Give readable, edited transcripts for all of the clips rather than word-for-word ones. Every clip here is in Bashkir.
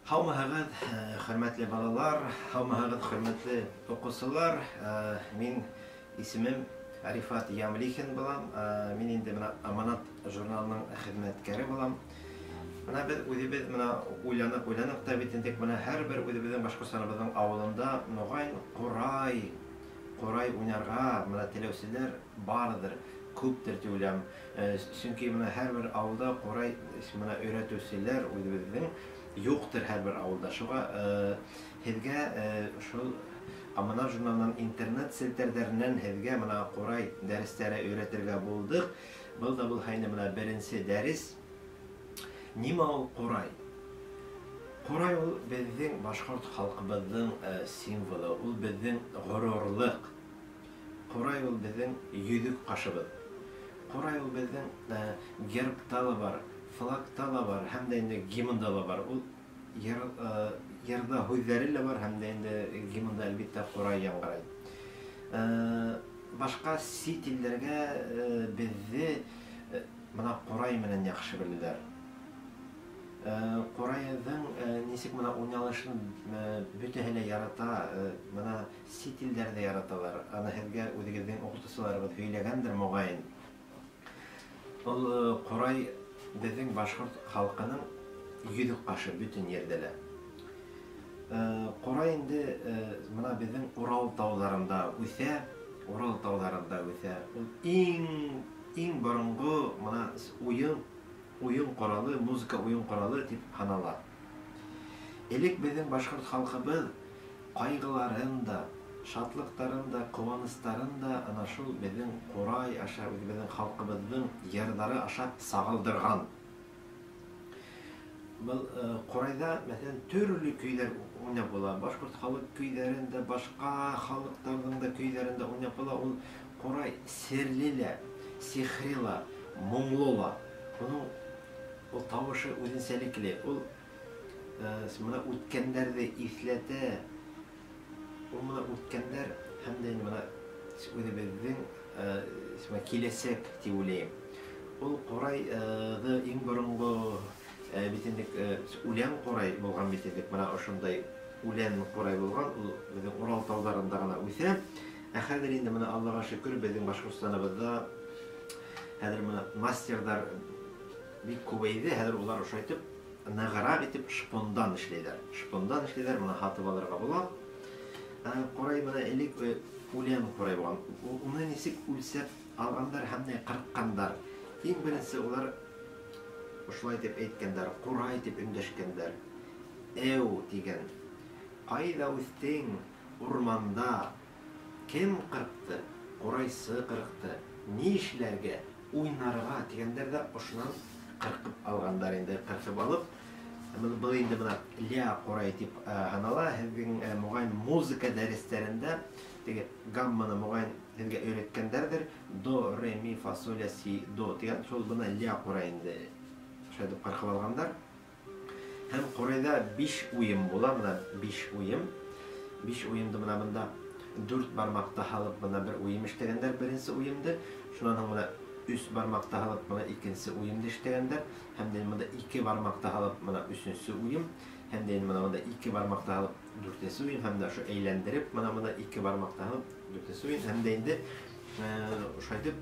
Һаумыһығыҙ, хөрмәтле балалар, һаумыһығыҙ, хөрмәтле уҡыусылар. Мин исемем Рифат Ямлихин булам. Мин инде бына Аманат журналының хеҙмәткәре булам. Бына беҙ үҙебеҙ бына уйланыҡ та бит инде, бына һәр бер үҙебеҙҙең Башҡортостаныбыҙҙың ауылында моғайын ҡурай уйнарға бына теләүселәр барҙыр, күптер тип уйлайым. Сөнки бына һәр бер ауылда ҡурай бына өйрәтеүселәр үҙебеҙҙең юҡтыр һәр бер ауылда. Шуға һеҙгә шул Аманат журналынан интернет селтәрҙәренән һеҙгә бына ҡурай дәрестәре өйрәтергә булдыҡ. Был да булһа инде бына беренсе дәрес. Нимә ул ҡурай? Ҡурай ул беҙҙең башҡорт халҡыбыҙҙың символы, ул беҙҙең ғорурлыҡ. Ҡурай ул беҙҙең йөҙөк ҡашыбыҙ. Ҡурай ул беҙҙең гербта ла бар, флагта ла бар, һәм дә инде гимнда ла бар. Ул йырҙа һүҙҙәре лә бар, һәм дә инде гимнда әлбиттә ҡурай яңғырай. Башҡа сит илдәргә беҙҙе бына ҡурай менән яҡшы беләләр. Ҡурайҙың нисек бына уйналышын бөтәһе лә ярата, бына сит илдәр ҙә яраталар. Аны һеҙгә үҙегеҙҙең уҡытыусыларығыҙ һөйләгәндер моғайын. Ул ҡурай беҙҙең башҡорт халҡының йөҙөк ҡашы бөтөн ерҙә лә. Ҡурай инде бына беҙҙең Урал тауҙарында үҫә, Урал тауҙарында үҫә. Ул иң боронғо бына уйын ҡоралы, музыка уйын ҡоралы тип һанала. Элек беҙҙең башҡорт халҡыбыҙ ҡайғыларын да, шатлыҡтарын да, ҡыуаныстарын да ана шул беҙҙең ҡурай аша, үҙебеҙҙең халҡыбыҙҙың йырҙары аша сағылдырған. Был ҡурайҙа, мәҫәлән, төрлө көйҙәр уйнап була. Башҡорт халыҡ көйҙәрен дә, башҡа халыҡтарҙың да көйҙәрен дә уйнап була. Ул ҡурай серле лә, сихри ла, моңло ла. Уның ул тауышы үҙенсәлекле. Ул бына үткәндәрҙе иҫләтә. Ул бына үткәндәр һәм дә инде бына үҙебеҙҙең киләсәк тип уйлайым. Ул ҡурайҙы иң боронғо бит инде үлән ҡурай булған бит инде, бына ошондай үлән ҡурай булған, ул беҙҙең Урал тауҙарында ғына үҫә. Ә хәҙер инде бына Аллаға шөкөр, беҙҙең Башҡортостаныбыҙҙа хәҙер бына мастерҙар бик күбәйҙе. Хәҙер улар ошайтып нығыраҡ итеп шпондан эшләйҙәр. Шпондан эшләйҙәр, бына һатып алырға була. Ҡурай бына элек үлән ҡурай булған. Уны нисек үлсәп алғандар һәм дә ҡырҡҡандар. Иң беренсе улар ошолай тип әйткәндәр, ҡурай тип өндәшкәндәр. Әү тигән. Ҡайҙа үҫтең? Урманда. Кем ҡырҡты? Ҡурайсы ҡырҡты. Ни эшләргә? Уйнарға тигәндәр ҙә ошонан ҡырҡып алғандар инде, ҡырҡып алып. Был инде бына ля ҡурай тип һанала. Һеҙҙең моғайын музыка дәрестәрендә теге гамманы моғайын һеҙгә өйрәткәндәрҙер. До, ре, ми, фа, соль, ля, си, до тигән шул бына ля ҡурай инде. Шулай итеп ҡырҡып алғандар. Һәм ҡурайҙа 5 уйым була, бына 5 уйым. 5 уйымды бына бында 4 бармаҡта һалып бына бер уйым эшләгәндәр, беренсе уйымды. Шунан һуң бына 3 бармаҡта һалып бына икенсе уйымды эшләгәндәр. Һәм дә бында 2 бармаҡта һалып бына өсөнсө уйым. Һәм дә бына бында 2 бармаҡта һалып дүртенсе уйым. Һәм дә ошо әйләндереп бына бында 2 бармаҡта һалып дүртенсе уйым. Һәм дә инде ошолай итеп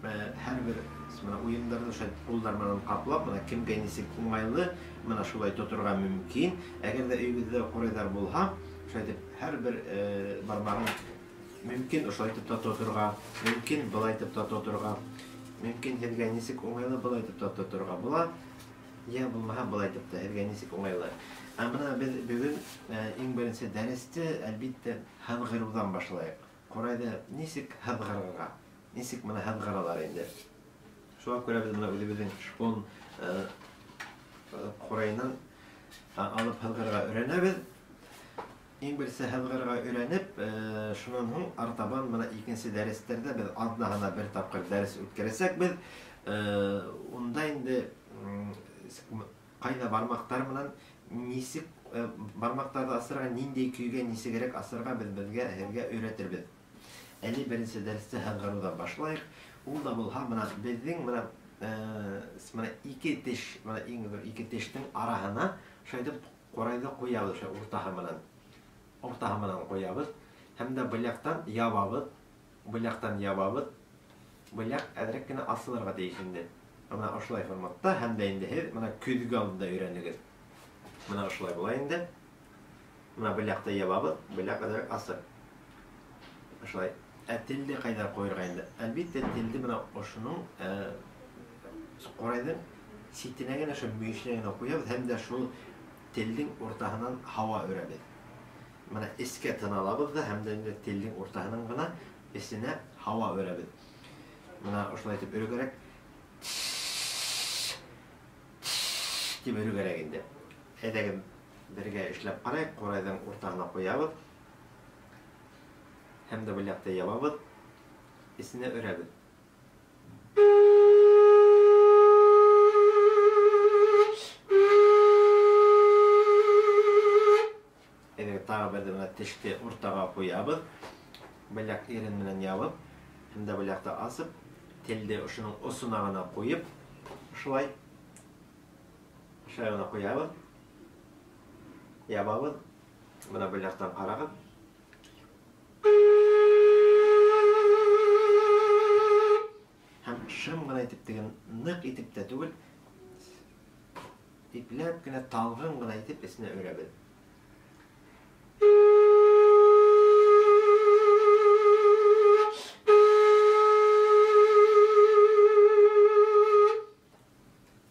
һәр бер бына уйымдарҙы ошолай ҡулдар менән ҡаплап, бына кемгә нисек уңайлы, бына шулай тоторға мөмкин. Әгәр ҙә өйөгөҙҙә ҡурайҙар булһа, ошолай итеп һәр бер бармағын мөмкин ошолай итеп тә тоторға, мөмкин былай итеп тә тоторға, мөмкин һеҙгә нисек уңайлы былай итеп тә тоторға була, йә булмаһа былай итеп тә һеҙгә нисек уңайлы. Ә бына беҙ бөгөн иң беренсе дәресте әлбиттә һыҙғырыуҙан башлайыҡ. Ҡурайҙы нисек һыҙғырырға, нисек бына һыҙғыралар инде. Шуға күрә беҙ бына үҙебеҙҙең шпон ҡурайынан алып һыҙғырырға өйрәнәбеҙ. Иң беренсе һыҙғырырға өйрәнеп, шунан һуң артабан бына икенсе дәрестәрҙә беҙ аҙнаһына бер тапҡыр дәрес үткәрәсәкбеҙ. Унда инде ҡайҙа бармаҡтар менән нисек бармаҡтарҙы асырға, ниндәй көйгә нисегерәк асырға беҙ һеҙгә өйрәтербеҙ. Әле беренсе дәресте һыҙғырыуҙан башлайыҡ. Ул да булһа бына беҙҙең бына ике теш, бына иң ҙур ике тештең араһына шулай итеп Ҡурайҙы ҡуябыҙ ошо уртаһы менән. Уртаһы менән ҡуябыҙ. Һәм дә был яҡтан ябабыҙ. Был яҡтан ябабыҙ. Был яҡ әҙерәк кенә асылырға тейеш инде. Бына ошолай форматта һәм дә инде һеҙ бына көҙгө алдында өйрәнегеҙ. Бына ошолай була инде. Бына был яҡта ябабыҙ, был яҡ әҙерәк асыҡ. Ошолай. Ә телде ҡайҙа ҡуйырға инде? Әлбиттә, телде бына ошоноң ҡурайҙың ситенә генә, ошо мөйөшенә генә ҡуябыҙ һәм дә шул телдең уртаһынан һауа өрәбеҙ. Бына эскә тын алабыҙ ҙа һәм дә инде телдең уртаһынан ғына эсенә һауа өрәбеҙ. Бына ошолай итеп өрөү кәрәк. Тип өрөү кәрәк инде. Әйҙәгеҙ бергә эшләп ҡарайыҡ. Ҡурайҙың уртаһына ҡуябыҙ. Һәм дә был яҡта ябабыҙ. Эсенә өрәбеҙ. Әйҙәгеҙ тағы берҙе бына теште уртаға ҡуябыҙ. Был яҡ ирен менән ябып, һәм дә был яҡта асып, телде ошоноң осона ғына ҡуйып, ошолай ошолай ғына ҡуябыҙ. Ябабыҙ. Бына был яҡтан ҡарағыҙ. Һәм шым ғына итеп тигән, ныҡ итеп тә түгел, ипләп кенә, талғын ғына итеп эсенә өрәбеҙ.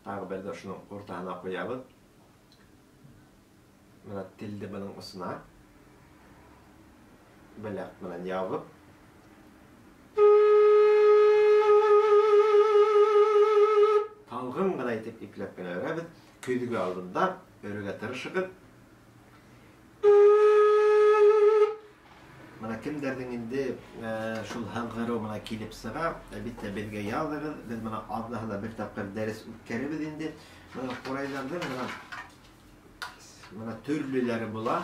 Тағы берҙе ошоноң уртаһына ҡуябыҙ. Бына телде бының осона был яҡ менән ябып, талғын ғына итеп ипләп кенә өрәбеҙ. Көҙгө алдында өрөргә тырышығыҙ. Бына кемдәрҙең инде шул һыҙғырыу бына килеп сыға, әлбиттә беҙгә яҙығыҙ. Беҙ бына аҙнаһына бер тапҡыр дәрес үткәрәбеҙ инде. Бына ҡурайҙарҙың бына төрлөләре була.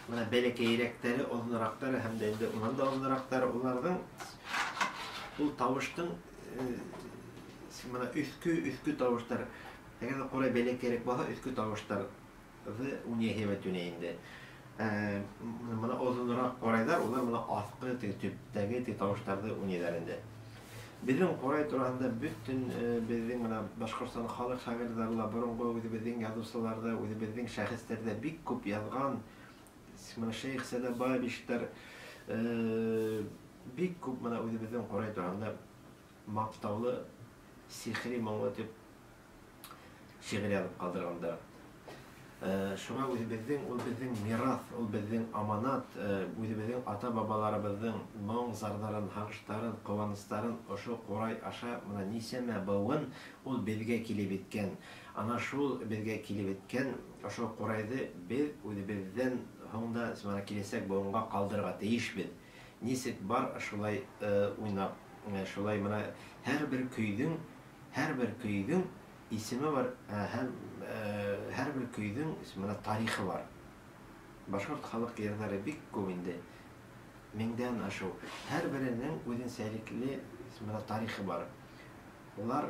Бына бәләкәйерәктәре, оҙонораҡтары һәм дә инде унан да оҙонораҡтары. Уларҙың ул тауыштың бына өҫкө тауыштар. Әгәр ҙә ҡурай бәләкәйерәк булһа, өҫкө тауыштарҙы уйнай һәйбәт уйнай инде. Бына оҙонораҡ ҡурайҙар, улар бына аҫҡы төптәге тауыштарҙы уйнайҙар инде. Беҙҙең ҡурай тураһында бөтөн беҙҙең бына Башҡортостан халыҡ шағирҙары ла, боронғо үҙебеҙҙең яҙыусылар ҙа, үҙебеҙҙең шәхестәр ҙә бик күп яҙған. Бына Шәйх Сәлә Бабичтар бик күп бына үҙебеҙҙең ҡурай тураһында маҡтаулы, сихри моңло тип шиғыр яҙып ҡалдырғандар. Шуға үҙебеҙҙең, ул беҙҙең мираҫ, ул беҙҙең аманат, үҙебеҙҙең ата-бабаларыбыҙҙың моң зарҙарын, һағыштарын, ҡыуаныстарын ошо ҡурай аша бына нисәмә быуын ул беҙгә килеп еткән. Ана шул беҙгә килеп еткән ошо ҡурайҙы беҙ үҙебеҙҙән һуң да бына киләсәк быуынға ҡалдырырға тейешбеҙ. Нисек бар шулай уйнап, шулай бына һәр бер көйҙөң исеме бар, һәм һәр бер көйҙөң бына тарихы бар. Башҡорт халыҡ йырҙары бик күп инде, меңдән ашыу. Һәр береһенең үҙенсәлекле бына тарихы бар. Улар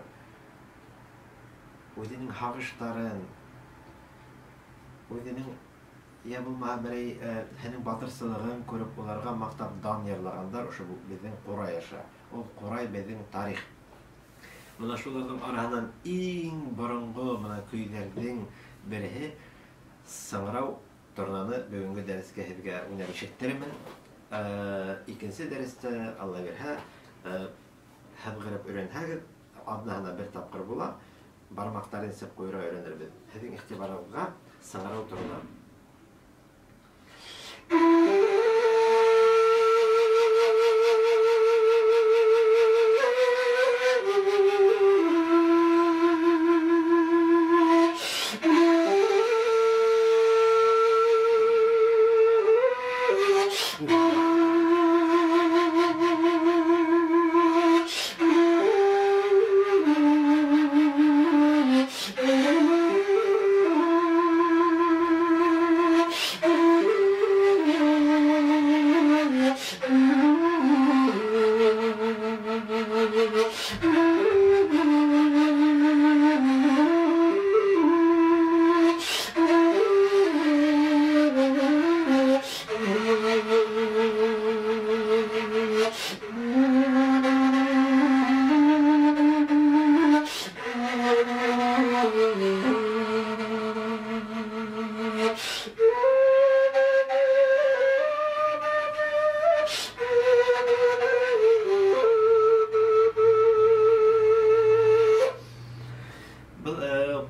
үҙенең һағыштарын, үҙенең йә булмаһа берәй һинең батырсылығын күреп уларға маҡтап дан йырлағандар ошо беҙҙең ҡурай аша. Ул ҡурай беҙҙең тарих. Бына шуларҙың араһынан иң боронғо бына көйҙәрҙең береһе Сыңрау торнаны бөгөнгө дәрескә һеҙгә уйнап ишеттерермен. Икенсе дәрестә, Алла бирһә, һыҙғырып өйрәнһәгеҙ, аҙнаһына бер тапҡыр була, бармаҡтарын нисек ҡуйырға өйрәнербеҙ. Һеҙҙең иғтибарығыҙға Сыңрау торна.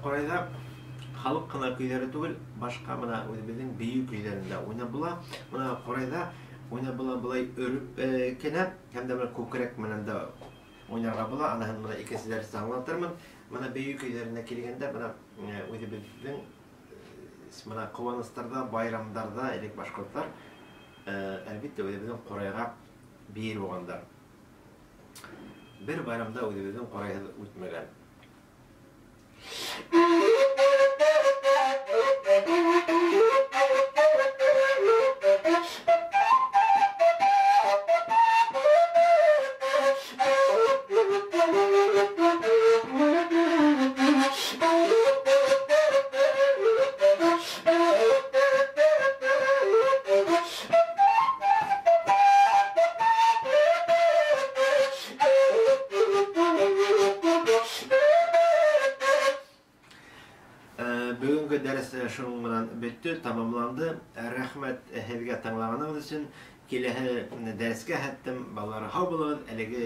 ҡурайҙа халыҡ ҡына көйҙәре түгел, башҡа бына үҙебеҙҙең бейеү көйҙәрен дә уйнап була. Бына ҡурайҙа уйнап була былай өрөп кенә, һәм дә бына күкрәк менән дә уйнарға була. Аныһын бына икенсе дәрестә аңлатырмын. Бына бейеү көйҙәренә килгәндә, бына үҙебеҙҙең бына ҡыуаныстарҙа, байрамдарҙа элек башҡорттар әлбиттә үҙебеҙҙең ҡурайға бейер булғандар. Бер байрамда үҙебеҙҙең ҡурайһыҙ үтмәгән. Бөгөнгө дәрес шуның менән бөттө, тамамланды. Рәхмәт һеҙгә тыңлағанығыҙ өсөн. Киләһе дәрескә хәттем, балалар, һау булығыҙ. Әлеге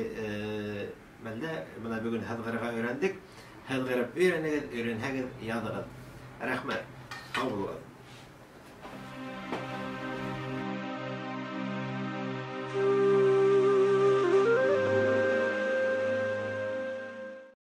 мәлдә бына бөгөн һыҙғырырға өйрәндек. Һыҙғырып өйрәнегеҙ, өйрәнһәгеҙ яҙығыҙ. Рәхмәт, һау булығыҙ.